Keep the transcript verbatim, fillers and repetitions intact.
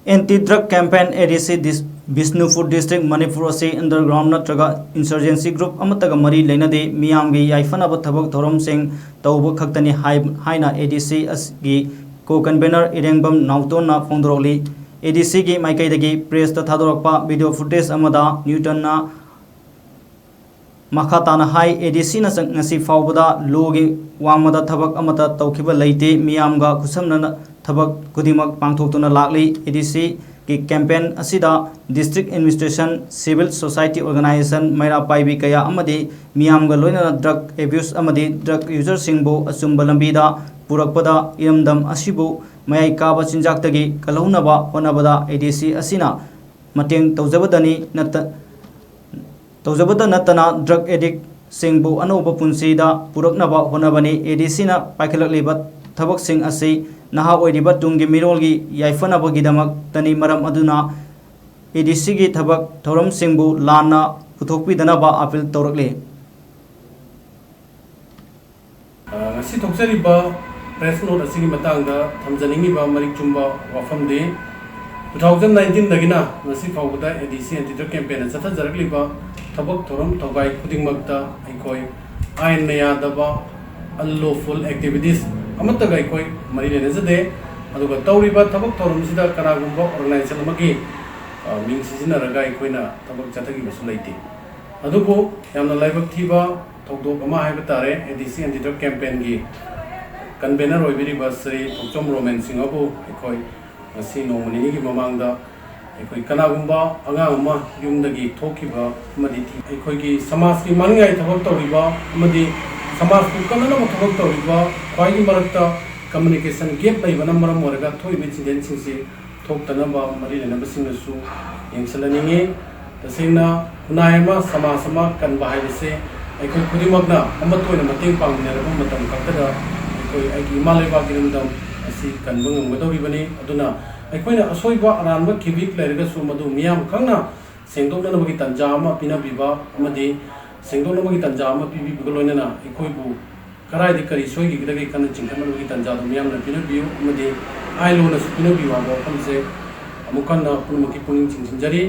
Anti Drug Campaign, A D C, this-, Bishnupur district, Manipur ꯑꯁꯤ underground ꯅꯠꯇ꯭ꯔꯒ insurgency group ꯑꯃꯠꯇꯒ ꯃꯔꯤ ꯂꯩꯅꯗꯦ, ꯃꯤꯌꯥꯝꯒꯤ ꯌꯥꯏꯐꯅꯕ ꯊꯕꯛ ꯊꯧꯔꯝꯁꯤꯡ ꯇꯧꯕ ꯈꯛꯇꯅꯤ ꯍꯥꯏ-, ꯍꯥꯏꯅ A D C ꯑꯁꯤꯒꯤ co-convener ꯏꯔꯦꯡꯕꯝ ꯅꯥꯎꯇꯣꯟꯅ ꯐꯣꯡꯗꯣꯔꯛꯂꯤ꯫ A D Cꯒꯤ ꯃꯥꯏꯀꯩꯗꯒꯤ pressꯇ ꯊꯥꯗꯣꯔꯛꯄ video footage ꯑꯃꯗ ꯅ꯭ꯌꯨꯇꯟꯅ ꯃꯈꯥ ꯇꯥꯅ ꯍꯥꯏ, A D Cꯅ ꯆ-, ꯉꯁꯤ ꯐꯥꯎꯕꯗ lawꯒꯤ ꯋꯥꯡꯃꯗ ꯊꯕꯛ ꯑꯃꯠꯇ ꯇꯧꯈꯤꯕ ꯂꯩꯇꯦ꯫ ꯃꯤꯌꯥꯝꯒ ꯈꯨꯠꯁꯝꯅꯅ ꯊꯕꯛ ꯈꯨꯗꯤꯡꯃꯛ ꯄꯥꯡꯊꯣꯛꯇꯨꯅ ꯂꯥꯛꯂꯤ꯫ A D Cꯒꯤ campaign ꯑꯁꯤꯗ district administration, civil society organization, ꯃꯩꯔꯥ ꯄꯥꯏꯕꯤ ꯀꯌꯥ ꯑꯃꯗꯤ ꯃꯤꯌꯥꯝꯒ ꯂꯣꯏꯅꯅ drug abuse ꯑꯃꯗꯤ drug userꯁꯤꯡꯕꯨ ꯑꯆꯨꯝꯕ ꯂꯝꯕꯤꯗ ꯄꯨꯔꯛꯄꯗ ꯏꯔꯝꯗꯝ ꯑꯁꯤꯕꯨ ꯃꯌꯥꯏ ꯀꯥꯕ ꯆꯤꯟꯖꯥꯛꯇꯒꯤ ꯀꯜꯍꯧꯅꯕ ꯍꯣꯠꯅꯕꯗ A D C ꯑꯁꯤꯅ ꯃꯇꯦꯡ ꯇꯧꯖꯕꯗꯅꯤ ꯅꯠꯇ-, ꯇꯧꯖꯕꯇ ꯅꯠꯇꯅ drug addictꯁꯤꯡꯕꯨ ꯑꯅꯧꯕ ꯄꯨꯟꯁꯤꯗ ꯄꯨꯔꯛꯅꯕ ꯍꯣꯠꯅꯕꯅꯤ꯫ A D Cꯅ ꯄꯥꯏꯈꯠꯂꯛꯂꯤꯕ ꯊꯕꯛꯁꯤꯡ ꯑꯁꯤ ꯅꯍꯥ ꯑꯣꯏꯔꯤꯕ ꯇꯨꯡꯒꯤ ꯃꯤꯔꯣꯜꯒꯤ ꯌꯥꯏꯐꯅꯕꯒꯤꯗꯃꯛꯇꯅꯤ꯫ ꯃꯔꯝ ꯑꯗꯨꯅ A D Cꯒꯤ ꯊꯕꯛ ꯊꯧꯔꯝꯁꯤꯡꯕꯨ ꯂꯥꯟꯅ ꯄꯨꯊꯣꯛꯄꯤꯗꯅꯕ appeal ꯇꯧꯔꯛꯂꯤ꯫ ꯑ, ꯉꯁꯤ ꯊꯣꯛꯆꯔꯤꯕ press note ꯑꯁꯤꯒꯤ ꯃꯇꯥꯡꯗ ꯊꯝꯖꯅꯤꯡꯉꯤꯕ ꯃꯔꯤꯛ ꯆꯨꯝꯕ ꯋꯥꯐꯝꯗꯤ, two thousand nineteenꯗꯒꯤꯅ ꯉꯁꯤ ꯐꯥꯎꯕꯗ A D C Anti Drug Campaignꯅ ꯆꯠꯊꯖꯔꯛꯂꯤꯕ ꯊꯕꯛ ꯊꯧꯔꯝ ꯊꯧꯒꯥꯏ ꯈꯨꯗꯤꯡꯃꯛꯇ ꯑꯩꯈꯣꯏ ꯑꯥꯏꯟꯅ ꯌꯥꯗꯕ unlawful activities ꯑꯃꯠꯇꯒ ꯑꯩꯈꯣꯏ ꯃꯔꯤ ꯂꯩꯅꯖꯗꯦ꯫ ꯑꯗꯨꯒ ꯇꯧꯔꯤꯕ ꯊꯕꯛ ꯊꯧꯔꯝꯁꯤꯗ ꯀꯅꯥꯒꯨꯝꯕ organization ꯑꯃꯒꯤ, ꯑ, ꯃꯤꯡ ꯁꯤꯖꯤꯟꯅꯔꯒ ꯑꯩꯈꯣꯏꯅ ꯊꯕꯛ ꯆꯠꯊꯈꯤꯕꯁꯨ ꯂꯩꯇꯦ꯫ ꯑꯗꯨꯕꯨ ꯌꯥꯝꯅ ꯂꯥꯏꯕꯛ ꯊꯤꯕ ꯊꯧꯗꯣꯛ ꯑꯃ ꯍꯥꯏꯕ ꯇꯥꯔꯦ, A D C Anti Drug Campaignꯒꯤ convener ꯑꯣꯏꯕꯤꯔꯤꯕ ꯁ꯭ꯔꯤ ꯊꯣꯛꯆꯣꯝ ꯔꯣꯃꯦꯟ ꯁꯤꯡꯍꯕꯨ ꯑꯩꯈꯣꯏ ꯉꯁꯤ ꯅꯣꯡꯃ ꯅꯤꯅꯤꯒꯤ ꯃꯃꯥꯡꯗ ꯑꯩꯈꯣꯏ ꯀꯅꯥꯒꯨꯝꯕ ꯑꯉꯥꯡ ꯑꯃ ꯌꯨꯝꯗꯒꯤ ꯊꯣꯛꯈꯤꯕ ꯑꯃꯗꯤ ꯊꯤ-, ꯑꯩꯈꯣꯏꯒꯤ ꯁꯃꯥꯖꯀꯤ ꯃꯥꯡꯅꯤꯡꯉꯥꯏ ꯊꯕꯛ ꯇꯧꯔꯤꯕ ꯑꯃꯗꯤ ꯁꯃꯥꯖꯄꯨ ꯀꯟꯅꯅꯕ ꯊꯕꯛ ꯇꯧꯔꯤꯕ ꯈ꯭ꯋꯥꯏꯒꯤ ꯃꯔꯛꯇ communication gap ꯂꯩꯕꯅ ꯃꯔꯝ ꯑꯣꯏꯔꯒ ꯊꯣꯛꯏꯕ incidentꯁꯤꯡꯁꯤ ꯊꯣꯛꯇꯅꯕ ꯃꯔꯤ ꯂꯩꯅꯕꯁꯤꯡꯅꯁꯨ ꯌꯦꯡꯁꯤꯜꯍꯟꯅꯤꯡꯉꯤ꯫ ꯇꯁꯦꯡꯅ ꯈꯨꯟꯅꯥꯏ ꯑꯃ, ꯁꯃꯥꯖ ꯑꯃ ꯀꯟꯕ ꯍꯥꯏꯕꯁꯦ ꯑꯩꯈꯣꯏ ꯈꯨꯗꯤꯡꯃꯛꯅ ꯑꯃꯠꯇ ꯑꯣꯏꯅ ꯃꯇꯦꯡ ꯄꯥꯡꯃꯤꯟꯅꯔꯕ ꯃꯇꯝ ꯈꯛꯇꯗ ꯑꯩꯈꯣꯏ, ꯑꯩꯒꯤ ꯏꯃꯥ ꯂꯩꯕꯥꯛ ꯏꯔꯝꯗꯝ ꯑꯁꯤ ꯀꯟꯕ ꯉꯝꯒꯗꯧꯔꯤꯕꯅꯤ꯫ ꯑꯗꯨꯅ ꯑꯩꯈꯣꯏꯅ ꯑꯁꯣꯏꯕ ꯑꯔꯥꯟꯕ ꯈꯤꯕꯤꯛ ꯂꯩꯔꯒꯁꯨ ꯃꯗꯨ ꯃꯤꯌꯥꯝ ꯈꯪꯅ ꯁꯦꯡꯗꯣꯛꯅꯅꯕꯒꯤ ꯇꯥꯟꯖꯥ ꯑꯃ ꯄꯤꯅꯕꯤꯕ ꯑꯃꯗꯤ ꯁꯦꯡꯗꯣꯛꯅꯕꯒꯤ ꯇꯥꯟꯖꯥ ꯑꯃ ꯄꯤꯕꯤꯕꯒ ꯂꯣꯏꯅꯅ ꯑꯩꯈꯣꯏꯕꯨ ꯀꯗꯥꯏꯗ ꯀꯔꯤ ꯁꯣꯏꯈꯤꯒꯗꯒꯦ ꯈꯟꯅ ꯆꯤꯡꯈꯠꯅꯕꯒꯤ ꯇꯥꯟꯖꯥꯗꯨ ꯃꯤꯌꯥꯝꯅ ꯄꯤꯅꯕꯤꯌꯨ ꯑꯃꯗꯤ ꯑꯥꯏꯂꯣꯅꯁꯨ ꯄꯤꯅꯕꯤꯌꯨ ꯍꯥꯏꯕ ꯋꯥꯐꯝꯁꯦ ꯑꯃꯨꯛ ꯍꯟꯅ ꯄꯨꯝꯅꯃꯛꯀꯤ ꯄꯨꯛꯅꯤꯡ ꯆꯤꯡꯁꯤꯟꯖꯔꯤ꯫